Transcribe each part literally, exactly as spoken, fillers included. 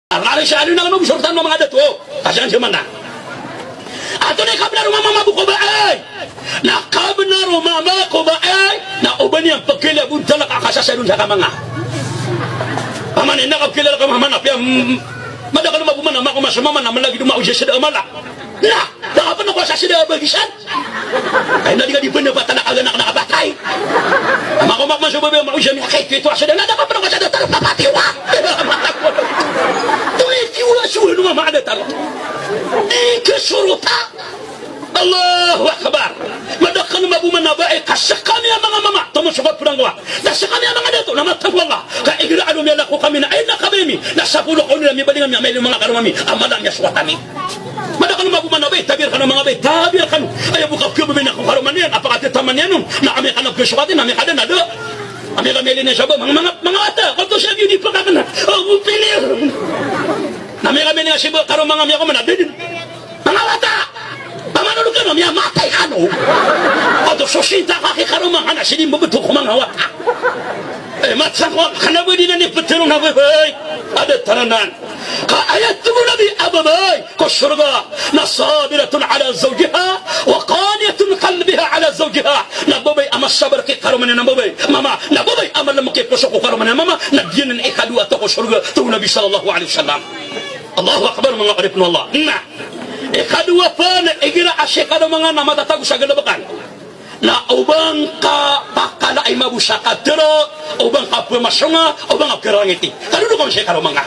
Ari sa alin na kano, sorotan o manga dato. Kasi an siya man na. Antonaa i kabnar o mama mambo ko bae? Na kabnar o mama ko bae na o ba niyan pkhailay a bontal ka kasasadon sa kamanga. Mama, na ino ka pkhailay rka mama, na apiya, mm, madakl mambo man a mama ko, mas mama na malagid o mama o sasada a mala. Na, da ka pn ako sasada a bagisan. Ay, na di ka di pn a bata na kaga na kapatay. Mama ko, mama, so babay, mama o sasada a mala, kaito a sada, na da ka pn ako sasada a tarap na pati wa. Toliki wa suwa no mama ada tarap. Di ka sorota. Allahu Akbar. Madakl mambo man a bae ka skami a manga mama, tomo so kaprangawa. Na skami a manga dato, na matag o Allah. Ka igira a ado miyalako kami na aya na kabaya mi, na sapolo ka onira mibaling ami a mailay o manga karoma mi a mala a miyasowat ami. Madakl mambo man a bae, tabiya rkano manga bae, tabiya rkano. Aya bo ka pkhababay na ko karoma niyan a pakatataman iyan on, na amay ka na pkhasowatin, na amay ka da na da. Amay ka miyailay niyan sa ba, manga, manga, manga wata, kato siya biyo di pkakna. O, pili. Na amay ka miyailay niyan sa ba, karoma nga miyakoman na da dn. Manga wata! Pamano kano, miyamatay kano. Oto so sinta ka ki karoma nga na sii di mbebetho ko manga wata. Eh, matag o Allah, kna ba di nan iptero na babay. Ada taranan. Ka aya tig o Nabi a babay ko sorga na sabiratun ala zawjiha wa qaniyatun qalbaha ala zawjiha. Na babay a masabar ki karoma niyan a babay, mama, na babay a malm ki poso ko karoma niyan a mama, na giyanan i kadowa ta ko sorga, tig o Nabi sallallahu alaihi wasallam. Allahu Akbar, manga oripn o Allah. Na ikadowa pn, igira a si karoma nga na matatago sa galbkan, na o ba ngka pakalaay mambo sa katero, o ba ngka pmasonga, o ba ngka pkarangiti. Kadodon ka on si karoma nga.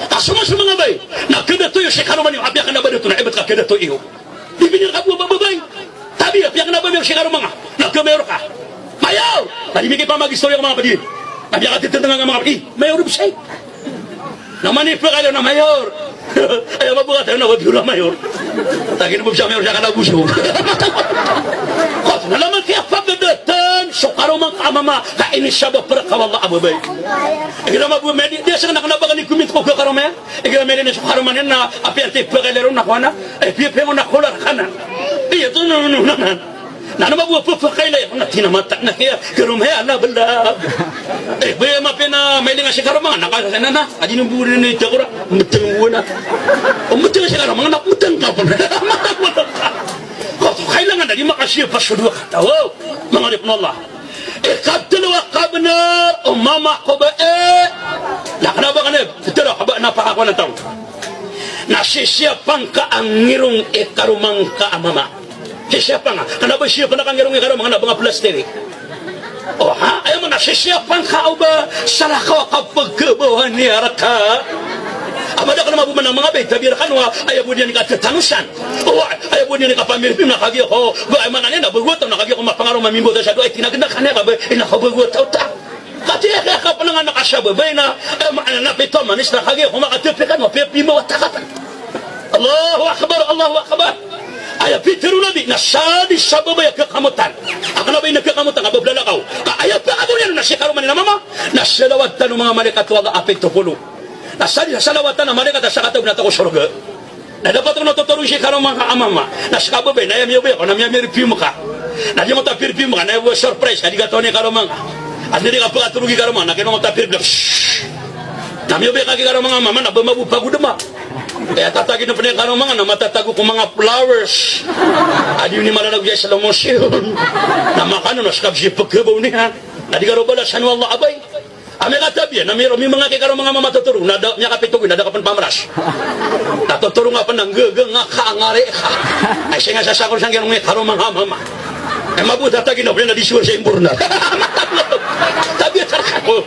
Ka so manga, so manga bae na kadato iyo si karoma niyo, apiya kna ba dato na ibt ka kadato iyo. Di pn iyan kadowa ba babay. Tabiya, apiya kna ba mayor si karoma nga. Na kamayor ka. Mayor! Na di mi kipamagistoriya ko manga pd. Apiya ka titntngan ka manga pd. Mayor o bsay. Na mani pkhailay na mayor. Aya ba bo kataw na ba biyo na mayor. Tagin bo bisa mayor sa kalaboso. Kot na laman kiyapagdatan so karoma ngka a mama ka inisabap rka o Allah a babay. Igira mambo medi, di asa kna kna ba kani kumit ko karoma iyan. Igira miyailay niyan so karoma niyan na apiya antaa i pkhailay ron na kowan a, eh, piyapiya ngka na kolar ka na. Iya to, no, no, no, no. Na ano mambo a pphakailay ko na tinamata na kiya karoma iyan a labla. Eh, ba aya mapiya na mailay nga si karoma nga na kasasana na. Adi no bo rin i takora. Mbtng bo na. O mbtng si karoma nga na mbtng ka pn. Ko kailangan na di makasiyapa so dowa kataw. Manga oripn o Allah. Ikatlo a kabnar o mama ko bae. Na kna ba kna, tlo a kabnar a pakakowan a taw. Na sisiyapa ngka a ngirong i karoma ngka a mama. Sisiyapa ngka. Kna ba siyapa ngka a ngirong i karoma ngka na ba nga plastiri. O ha, aya man na sisiyapa ngka o ba salakaw a kapagkabawan iyan rka. A madakl mambo man a manga bae, tabiya rkano a aya bo niyan katatanosan. O, aya bo niyan kapamirpim na kagiya ko, ba, aya maana niyan na bago a taw na kagiya ko mapangaroma mimbawata sa dowa, ay tinagna ka niyan ka ba, ina ka bago a taw ta. Katiya ka, ka pn nga na ka sa babay na, aya maana na pito manis na kagiya ko makatapi ka na, pi-, pimbawata ka ta. Allahu Akbar, Allahu Akbar. Aya pitharo o Nabi, na sadn sa babay a kakamotan. A kna ba ina kakamotan, a ba blalakaw. Ka aya pakabaw niyan na si karoma niyan a mama, na salawatan o manga malaikat o Allah a pito polo. Na sadn sa salawatan a malaikat a sakataw na ta ko sorga. Na dapat ko na totorong si karoma ngka a mama. Na ska babay, na aya miyabaya ko, na miyamiyaripim ka. Na di ngka ta piripim ka, na aya bo surprise, na di katawan i karoma ngka. At di ka pakatorong i karoma ngka, na kino ngka ta piripim. Shh. Na miyabaya ka ki karoma ngka a mama, na ba mambo pagodma. Aya tatagin o pn i karoma ngka, na matatago ko manga flowers. A di niyan malalago i slow motion. Na makano, na ska bs i pkhabaw niyan. Na di ka ron balasan o Allah a babay. Amay ka tabiya, na miyaro, mimanga ki karoma ngka a mama totorong, na da, miyakapito ko, na da ka pn pamras. Na totorong ka pn na nggaga nga ka angari ka. Ay, siya nga sasakol sa ngirong i karoma ngka a mama. Ay, mambo tatagin o pn na di siyor sa imborna. Tabiya ta rka ko.